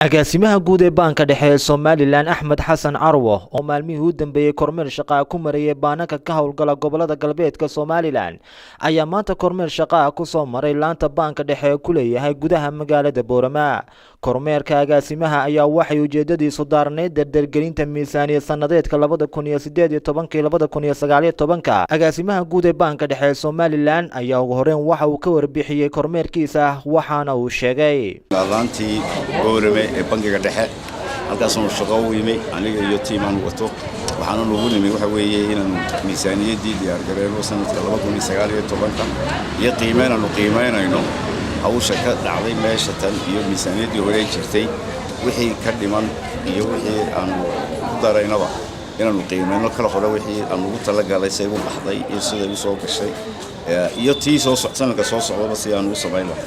Agaasimaha guud ee Baanka Dhexe ee Somaliland, Axmed Xasan Carwo, oo maalmihii u dambeeyey kormeer shaqaa ku marayay baananka ka howlgala gobolada galbeedka Somaliland, ayaa maanta kormeer shaqaa kusoo maray laanta Baanka Dhexe ee ku leeyahay gudaha magaalada Boorama. Kormeerka agaasimaha ayaa waxay ujeedadiisu daarneyd dardargelinta miisaaniyad sanadeedka 2018-kii 2019-ka. Agaasimaha guud ee Baanka Dhexe ee Somaliland ayaa ugu horeyn waxa uu ka warbixiyey kormeerkiisa, waxaana uu sheegay: Laantii Boorame ee Bangiga Dhexe, halkaasaanu shaqo u yimi aniga iyo team aan wato. Waxaana nugu nimi waxa weeye inaanu miisaaniyaddii diyaargareyno sanadka 2019-ka iyo qiimeyn aanu qiimeynayno hawsha ka dhacday meesha tan iyo miisaaniyaddii hore jirtay, wixii ka dhiman iyo wixii aanu ku daraynaba inaanu qiimeyno kala hore, wixii aan ugu talagalay say u baxday iyo siday u soo gashay iyo tii soo sanadka soo socdaba si aanu u samayn lahay,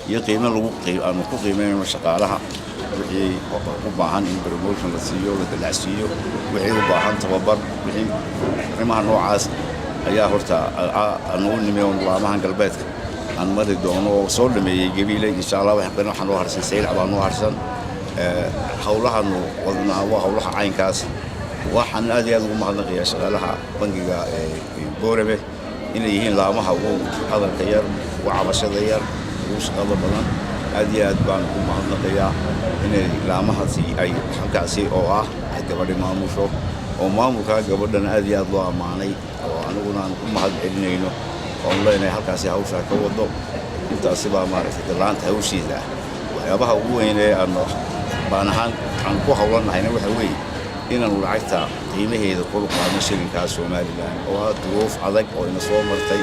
iyo qiime lagu aanu ku qiimeynayno shaqaalaha, wixii u baahan in promotion la siiyo, la dalacsiiyo, wixii u baahan tababar, wixii arrimaha noocaas ayaa horta aanu u nimi oo laamahan galbeedka aan mari doono oo soo dhameeyey Gabiile. Insha Allah waxaa noo harsan Saylac baa noo harsan. Howlahanu wadnaa waa howlaha caynkaas. Waxaan aad iyo aad ugu mahadnaqayaa shaqaalaha bangiga Boorame inay yihiin laamaha ugu hadalka yar, ugu cabashada yar, ugu shaqada badan. Aad iyo aad baan ugu mahadnaqayaa inay laamahaasi ay halkaasi oo ah gabadhi maamusho, oo maamulkaa gabadhana aad iyo aad loo ammaanay, oo aniguna aan u mahad celinayno oonu leenahay halkaasi hawshaa ka wado. Intaasi baa maaragtay laanta hawshiisa ah. Waxyaabaha ugu weyn ee aanu baan ahaan aan ku howlannahayna waxa weeye inaanu lacagta qiimaheeda kor u qaadno, shilinkaa Somaliland, oo ah duruuf adag oo ina soo martay,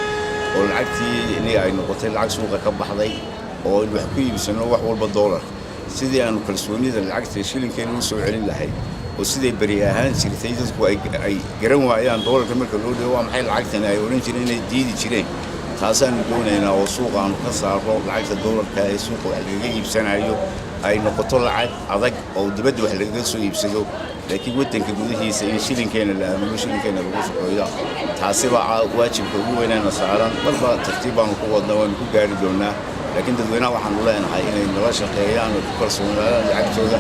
oo lacagtii ini ay noqotay lacag suuqa ka baxday oo aynu wax ku iibsano wax walba doolar. Sidii aanu kalsoonida lacagta shilinkeena u soo celin lahayd, oo siday beri ahaan jirtay dadku ay garan waayaan doolarka marka loo dhigo waa maxay lacagtani ay odhan jireen, inay diidi jireen, taasaanu doonaynaa, oo suuqa aanu ka saarno lacagta doolarka ee suuqa wax lagaga iibsanayo, ay noqoto lacag adag oo dibadda wax lagaga soo iibsado, laakiin waddanka gudihiisa in shilinkeena la aamino, shilinkeena lagu shaqeeyo. Taasi baa waajibka ugu weynaana saaran. Marba tartiib baanu ku wadnaa, waanu ku gaari doonaa, laakiin dadweynaha waxaanu leenahay inay nala shaqeeyaan oo ku kalsoonaadaan lacagtooda,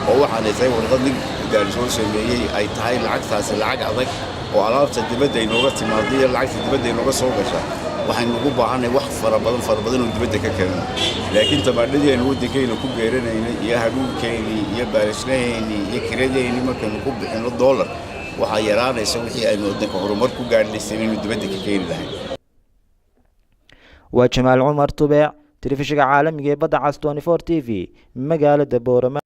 oo waxaanay tahay warqad nin gaari soo sameeyey ay tahay lacagtaasi lacag adag, oo alaabta dibadda inooga timaada iyo lacagta dibadda inooga soo gasha waxaynu ugu baahanay wax fara badan, fara badan oo dibadda ka keeno. Laakiin tamaadhadii aynu waddankeyna ku beeranaynay iyo hadhuudhkeennii iyo baalashlaheennii iyo kiradeennii markaynu ku bixinno doolar, waxaa yaraanaysa wixii aynu waddanka horumar ku gaadhnaysan inaynu dibadda ka keeni lahayn. Waa Jamaal Cumar Tubeec, telefishinka caalamiga ee Badda Cas 24 TV, magaalada Boorama.